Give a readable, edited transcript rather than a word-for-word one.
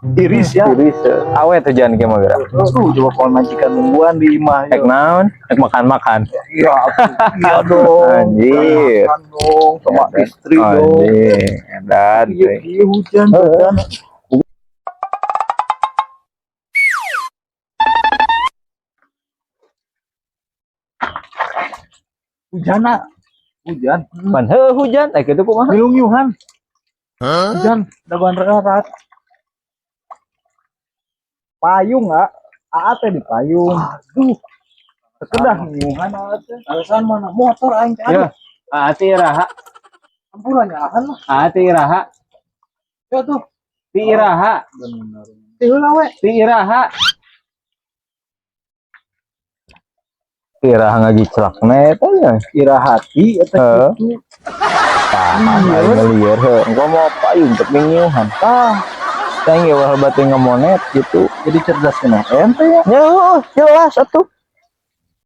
Tiris ya. Tiris ya. Awet hujan kieu mah geura. Tuh, coba kalau majikan nungguan di imah. Ek naon? Ek makan-makan. Iya, iya dong. Anjir. Makan dong sama istri dong. Anjing, edan. Iya, iya hujan, hujan. Hujan, ah. Hujan. Pan heuh hujan, eh kitu kumaha? Nilungyuhan. Hujan, dagoan rerat. Payung ah. Aa teh di payung. Aduh, Sekedah ngiuhan aa teh. Alasan mana motor aing teh. Ya. Aa teh iraha, Ampuran ya ahan lah. aa teh iraha, Ya tuh. ti iraha, Bener. Teh heula we. ti iraha. Ti iraha ngagiclakna eta nya. Ira hati eta Heeh. kitu. Tah, aing ngelieur heuh. Engko mau payung tapi ngiuhan. Tah, Tah ge ulah batu ngamonet gitu. jadi cerdas keneh ente ya. Ya, heuh, jelas atuh.